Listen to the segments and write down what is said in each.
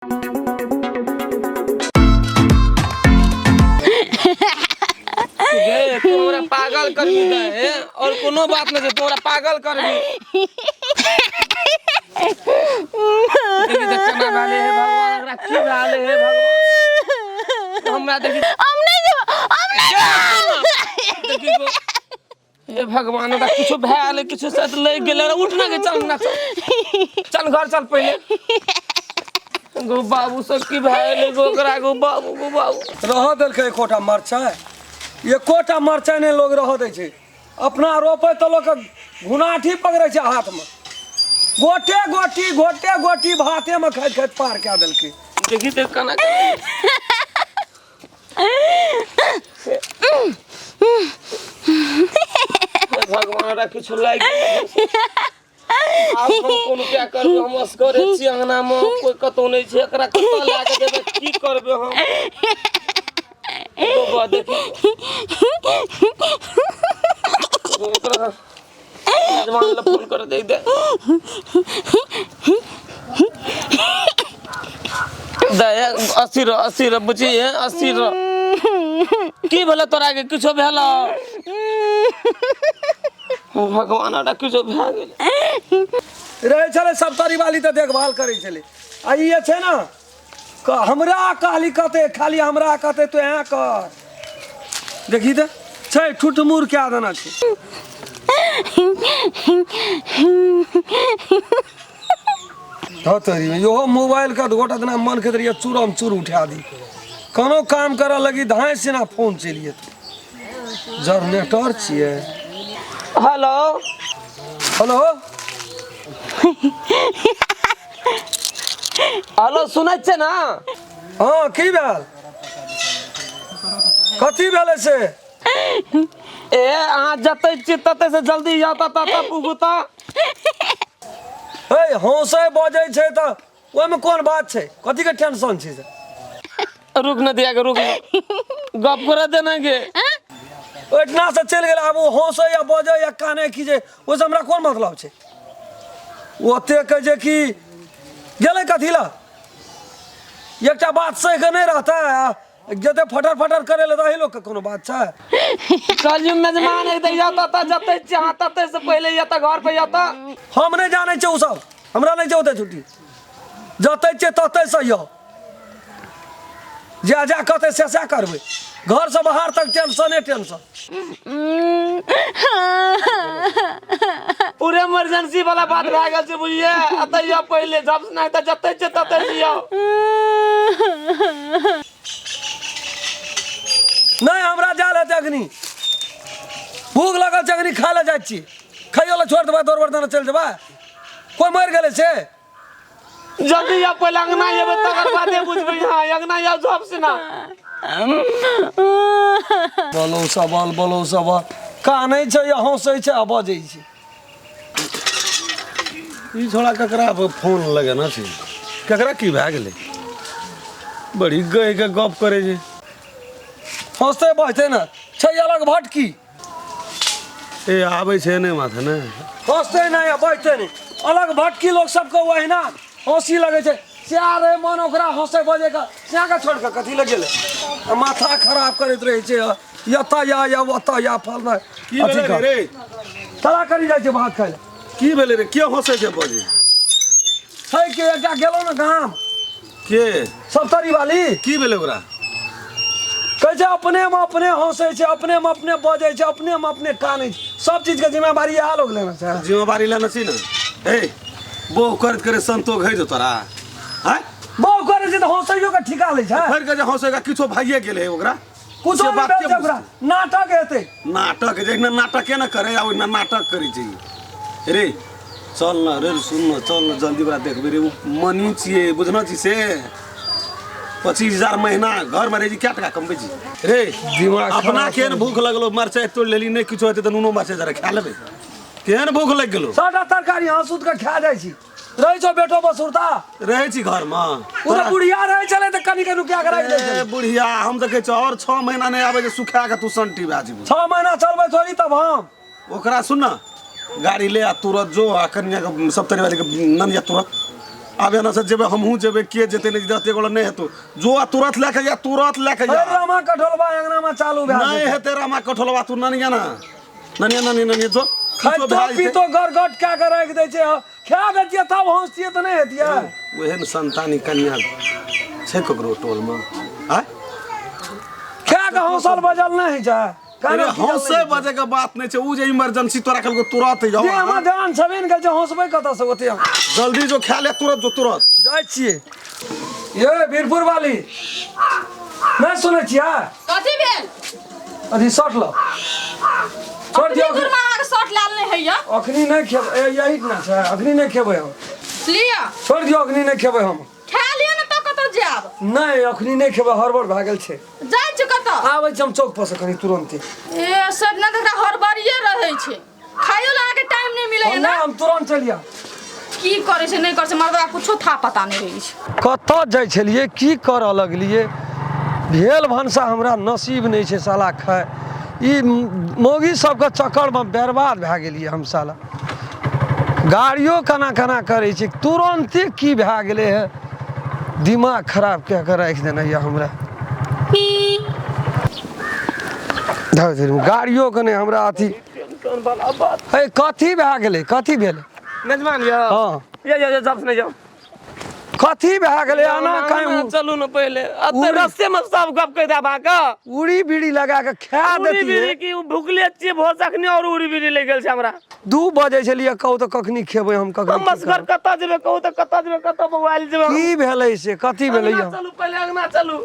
गे तू हमरा पागल करबी दे हे और कोनो बात नहीं छै तू हमरा पागल करबी। देखी तऽ केना भेलै हे भगवान, एकरा की भेलै हे भगवान, हमरा देखी। हम नहीं जेब, हम नहीं जेब। देखी गो। हे भगवान, ओकरा किछु भए गेलै, किछु शायद लागि गेलै। अरे उठ ना गे, चल ना, चल चल घर चल पहिले। गो बाबू सब की भए गेलै गो ओकरा? गो बाबू, गो बाबू। रहऽ देलकै एकोटा मरचाइ? एकोटा मरचाइ नहि लोग रहऽ दै छै। अपना रोपै तऽ लोक घुनाठी पकड़ै छै हाथमे। गोटे गोटी गोटे गोटी भातेमे खाइत खाइत पार कए देलकै। देखी तऽ केना। हे भगवान, ओकरा किछु लागि गेलै। आब हम कोन उपाय करबै? हम असगरे छी, अंगनामे कोइ कतहु नहि छै। एकरा कतऽ लए कऽ जेबै? की करबै हम? गो देखी, ओकरा यजमान लए फोन कर दे दे दे। 80 रह, 80 रह बुझी, 80 रह। की भेलै तोरा के? किछो भेल? भगवान, ओकरा किछो भए गेलै। रहै छलै सप्तरी वाली तऽ देखभाल करै छलै। आ ई जे छै ने, हमरा कहली कते खाली हमरा कहते तू एँ कर। देखी तऽ छै ठुठमुर कए देना छै। धतरी में इहो मोबाइल के गोटा दिना मन के रहिए चूरम चूर उठा दी। कोनो काम करऽ लगी धाँइ सिना फोन चलि जेतै। जनरेटर छियै। हेलो। हेलो। हेलो, सुनै छियै ने? हँ, की भेल? कथी भेलै से? ए अहाँ जतै छियै ततै से जल्दी जाउ तऽ ततऽ पुगू तऽ। हे, हौसै बजै छै तऽ ओहिमे कोन बात छै? कथीके टेंशन छै से? रुक न दिया के, रुक न, गप कर देना के। ओहिठिना से चलि गेल। आब ओ हौसै या बजै या कानै की जे, ओहिसँ हमरा कोन मतलब छै? ओतेक जे कि गेलै कथी लए? एकटा बात सहि कऽ नहि रहतै आ जते फटर फटर करै लए तऽ लोकके कोनो बात छै? कहलियै मेजमान एक या ततऽ जतै छियै अहाँ ततै से पहिले या तऽ घर पे या तऽ। हम नहि जानै छियै ओ सब, हमरा नहि छै ओतऽ छुट्टी। जतै छियै ततै से यौ जा जा कहतै से सएह करबै। घरसँ बाहर तक टेंशने टेंशन। पूरे इमरजेंसी वाला बात भए गेल छै बुझिए। एतऽ यौ पहिले जब नहि तऽ जतै छियै ततै से यौ। नहि, हमरा जायल हेतै अखनी। भूख लागल छै, अखनी खाय लए जाइ छी। खाइयो लए छोड़ि देबै? दौड़ देने चलि जेबै? कोइ मरि गेलै से? जल्दी आउ पहिले अंगना एबै तकर बादे बुझबै। हाँ, अंगना आउ जब से ना। बोलो सबल, बोलो सबल। कानै छै या हँसै छै आ बजै छै। ई छोड़ा ककरा पर फोन लगेना छै? ककरा की भए गेलै? बड़ी गहि के गप करै छै। हँसते बजते ने छै अलग भटकी। ए आबै छै नहि माथा ने। हँसते नहि आ बजते नहि, अलग भटकी। लोक सबके ओहिना हँसी लगै छै। सएह रहै मन ओकरा हँसै बजैके, सएहके छोड़ि कऽ कथी लए गेलै? आ माथा खराब करैत रहै छै एतऽ या या ओतऽ या फलना। की अथी भेलै कर रे? तला करी जाइ छै भात खाइ लए। की भेलै रे? के हँसै छै बजै छै के एकटा गेलहुँ ने गाम। के? सप्तरी वाली। की भेलै ओकरा? कहै छै अपनेमे अपने हँसै छै, अपनेमे अपने बजै छै, अपनेमे अपने कानै छै। सब चीजके जिम्मेवारी इएह लोग लेने छै। जिम्मेवारी लेने छी ने। ए बहु करैत करैत संतोष होइ छौ तोरा? आँय, बहु करै छै तऽ हँसैयो के ठिका लै छै। फेर के जे हँसैगा किछो भाइये गेलै ओकरा। कुछो से नहि बात भेल के छै ओकरा, नाटक हेतै। नाटक जहिना नाटके ने करे आ ओहिना नाटक करै छै ई। रे चल न रे, सुन न, चल न जल्दी ओकरा देखबै रे। ओ मनी छियै, बुझना छी से 25,000 महीना घरमे रहै छी। कए टका कमबै छी रे? दिमाग अपना खराब। केहन भूख लगलो, मरचाइ तोड़ि लेली। नहि किछो हेतै तऽ नूनो मरचाइ जरा खा लेबै। केहन भूख लागि गेलो? सबटा तरकारी हँसुत के खा जाइ छी। रहै छौ बेटो बसुरता? रहै छी घरमे। ओ तऽ बुढ़िया रहै छलै तऽ कनि कनि नुकिया के राखि दै छलै। ए, बुढ़िया हम देखै छियौ और 6 महीना नहि आबै जे सुखा के तू संटी भए जेबू। 6 महीना चलबै थोड़ी तब हम। ओकरा सुन न, गाड़ी ले आ तुरंत जो आ कनिया के सप्तरी वाली के ननिया तुरंत आब एना से जेबै हमहूँ जेबै के जेतै नहि जेतै एते गोला नहि हेतौ जो आ तुरंत लए के जा तुरंत लए के जा रामा कठोलबा अंगना में चालू भए नहीं जेतै। हेतै रामा कठोलबा तू ननिया ना ननिया ननिया ननिया जो किछो खाइतो भए जेतै। पीतो गरगट कए के राखि दै छै खा दै छियै तब हँसतियै तऽ नहि हेतियै ओहन संतानी कन्या छै ककरो टोलमे आय खा के हौसल बजल नहि होइ छै अरे हंसे बजे के बात नहीं छै उ जे इमरजेंसी तोरा कहलको तुरंत जाओ जे हमर जान छबे ने गेल छै हंसबै कतऽ से ओते हम जल्दी जो खा ले तुरंत जो तुरंत जाइ छियै ये वीरपुर वाली नहि सुनै छियै कथी भेल अथी शर्ट लऽ शर्ट दियौ दूर में अहाँके शर्ट लाल नहि होइया अखनी नहि खेबै ए यही ना छै अखनी नहि खेबै हम लिअ छोड़ि दियौ अखनी नहि खेबै हम खा लिअ ने तऽ कतऽ जायब नहि अखनी नहि खेबै हड़बड़ भए गेल छै जाइ छी कतऽ आबै छी हम चौक पर से कनी तुरन्ते ए सब ना तऽ हड़बड़िए रहै छै खाइयो ला अहाँके टाइम नहि मिलैया नहि ना हम तुरन्त चलि आयब की करै छै नहि करै छै मर्दबा कुछो था पता नहि रहै छै कतऽ जाइ छलियै की करऽ लगलियै भेल भनसा हमरा नसीब नहि छै साला खाय ई मौगी सबके चक्करमे बर्बाद भए गेलियै हम साला गाड़ियो केना केना करै छै तुरन्ते की भए गेलै हँ दिमाग खराब कए कऽ राखि देने यऽ हमरा धौ धौ, गाड़ियोके नहि हमरा अथी टेंशन वाला बात हे कथी भए गेलै कथी भेलै मेजबान यौ हँ ये ये ये जब नहीं जाओ कथी भए गेलै एना काहे चलू ने पहिले अते उड़ी- रस्ते में सब गप कहि देब अहाँके उड़ी बीड़ी लगा के खा उड़ी देतियै बीड़ी की उ भुखले छियै भोर से अखनी और उड़ी बीड़ी लागि गेल छै हमरा 2 बजे छलियै कहू तऽ कखनी खेबै हम कखनी हम की असगर करब? कतऽ जेबै कहू तऽ कतऽ जेबै कतऽ बौआइल जेबै हम? की भेलै से कथी भेलै अंगना यौ चलू पहिले अंगना चलू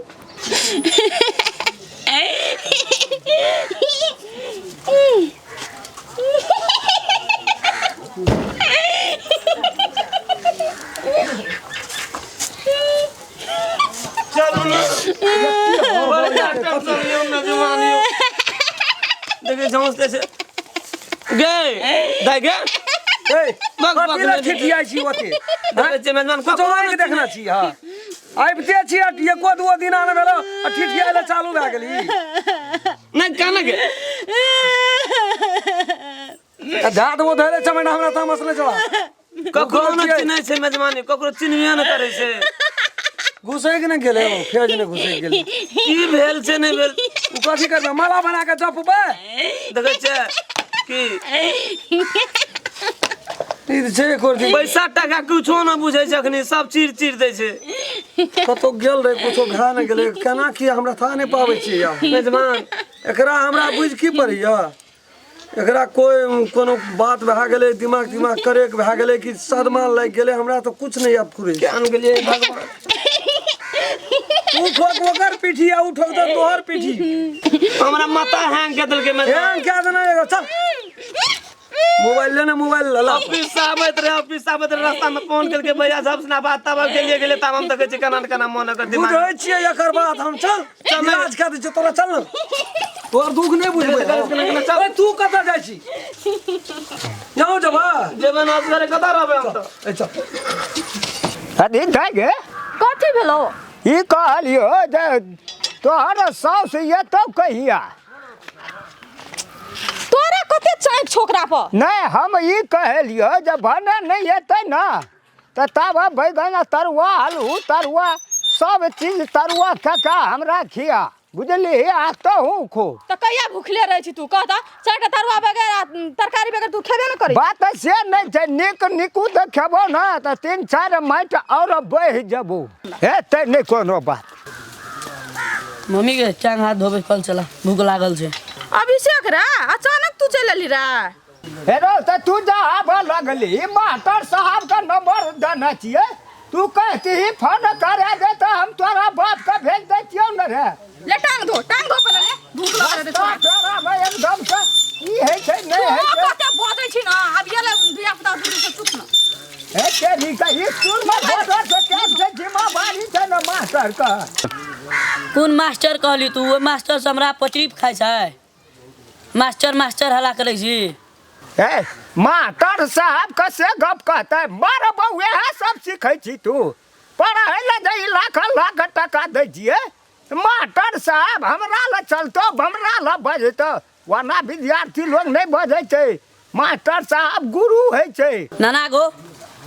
चलू ने बड़ा टेंशन यौ नौजवान यौ देखै समझते छै गे दाइ गे ए बक बक कथी लए ठिठियाइ छी ओते देखै छियै मेजबान कुछो आनि के देखने छी हँ आबिते छी आ एको दूओ दिन आने भेल आ ठिठियाइ लए चालू भए गेली नहि कान गे आ जा देबो धैरे चमेटा हमरा तामस नहि चढ़ा ककरो नहि चिन्है छै मेजबानी ककरो चिन्हबे नहि करै छै घुसैक ने गेलै ओ फेर नहि घुसैक गेलै की भेल छै नहि भेल ओ कथी करबै माला बना के जपबै देखै छियै की ई तऽ छै एको दिन पैसा टाका कुछो नहि बुझै छै अखनी सब चीर चीर दै छै कतौ गेल रहै कुछो भए नहि गेलै केना की हमरा था नहि पाबै छियै आब मेजबान एकरा हमरा बुझि की पड़ैया एकरा कोइ कोनो बात भए गेलै दिमाग तिमाग करेक भए गेलै कि सदमा लागि गेलै हमरा तऽ कुछ नहि आब फुरै केहन गेलियै भगवान तू ठोक ओकर पीठी आ उ ठोक तऽ तोहर पीठी हमरा माथा हैंग कऽ देलकै मेजबान हैंग कए देना एगो चल मोबाइल ले ने मोबाइल ल ला ऑफिस से आबैत रहे ऑफिस से आबैत रहे रास्ता में फोन केलकै भैया साहब से ना बात तब गेलिए गेलिए तब हम देखै छियै केना ने केना मन एकर दिमाग बुझै छियै एकर बात हम चल चल। इलाज कए दै छियै तोरा चल ने तोहर दुख नहि बुझबै चल। ओए, तू कतऽ जाइ छी जाउ जेबा जेबै ना असगरे कतऽ रहबै हम तऽ ए चल अरे दाइ गे कथी भेलो ई कहलियौ जे तोहर साउस एतौ कहिया तोरा कते चाँक छोकरा पर नहि हम ई कहलियौ जे भने नहि एतै ने तऽ तब बैगन तरुआ आलू तरुआ सब चीज तरुआ कऽ हमरा खिया बुझलिही आ तहूँ खो तऽ कहिया भूखले रहै छी तू कह तऽ चारिटा तरुआ बगैर आ तरकारी बगैर तू खेबे ने करी बात से नहि छै नीक निकू तऽ खेबो ने तऽ तीन चारि माटि आओर बहि जेबो हेतै नहि कोनो बात मम्मी के चांग हाथ धोबे कल चला भूख लागल छै अभिषेक रे अचानक तू चलि एली रे हे रौ तऽ तू जा आबऽ लगली मास्टर साहब के नंबर देने छियै तू कहती फोन करे दे तऽ हम तोरा बाप के भेज दै छियौ ने रे ले टांग धो टांग धो पहिले ले भूख लगल हेतै तोरा तोरा मे एकदम से की होइ छै नहि होइ तू छै कते बजै छी ने आब ये ले धिया पुता दूर से चुप न हे तेरी के स्कूल में बॉर्डर से क्या छै जिम्मेवारी छै ने मास्टर के कोन मास्टर कहली तू ओहि मास्टर से हमरा पचरी खाइ छै मास्टर मास्टर हल्ला करै छी हे मास्टर साहब के से गप कहतै मार बउए सब सीखै छी तू पढ़ै लए जे ई लाख लाख टका दै छियै मास्टर साहब हमरा लए चलतो हमरा लए बजतो ओना विद्यार्थी लोग नहि बजै छै मास्टर साहब गुरु होइ छै नाना गो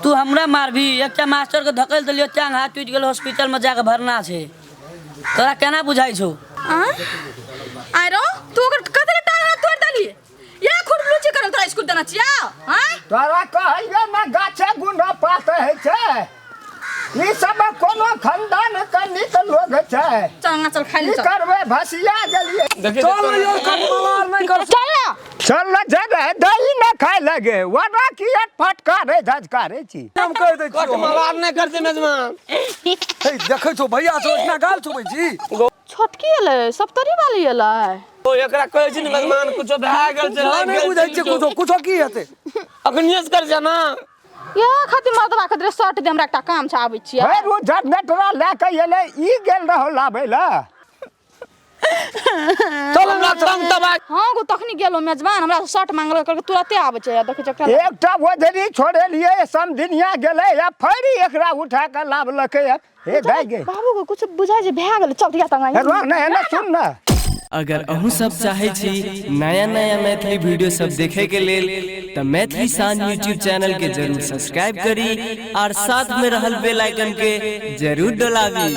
तू हमरा मारबी? एकटा मास्टर के धकेल देलियो, टांग हाथ टूटि गेल, हॉस्पिटल में जाके भरना छै। तोरा केना बुझाइ छौ? आरो तू ओकर कथि ले टांग हाथ तोड़ देली? या खुद लुची करल तोरा स्कूल देना छिया? हां, तोरा कहलियो ने, गाछे गुण पात होइ छै। ई सब कोनो खानदान के नीक लोग छै? चल ना, चल खाइ ले। की चल। करबै, भसिया गेलियै। देखी। चल ने यार, कटमलार नहि कर। चल ना। चल न, जे रहे दही न खाय लगे, वना किया फटकारे झझकारे छी? हम कहि दै छियौ। कटमलार नहि करते मेजमान। हे, देखै छौ, भैया सब इतना गाल छुबै छी। छोटकी एलै, सप्तरी वाली एलै। ओ एकरा कहै छी ने मेजमान, कुछो भए गेल छै, लागि नहि गेल बुझै छै। छियै कुछो, कुछो की हेतै? अखनिये से कर जाना। इएह खातिर मर्दबा खातिर शर्ट दे, हमरा एकटा काम छै, आबै छियै। फेर ओ जनरेटरा लए के एलै, ई गेल रहो लाबै लए। चल, हमरा तंग तबाह। हाँ गो, तखनी गेलो मेजबान, हमरा शर्ट मांगल, कहलकै तुरते आबै छै। देखै छै एकटा। एकटा ओझरी छोड़ेलियै, समधिनिया गेलै आ फेर एकरा उठा कऽ लाबलकै। हे दाइ गे। बाबू को कुछ बुझाइ छै, भए गेलै। चल दिया तंग। हे रोह ने, एने सुन ने। अगर अहूँ सब चाहै छी नया नया मैथिली वीडियो सब देखे के लेल, तऽ मैथिली शान यूट्यूब चैनल के जरूर सब्सक्राइब करी और साथ में रहल बेल आइकन के जरूर दबाबी।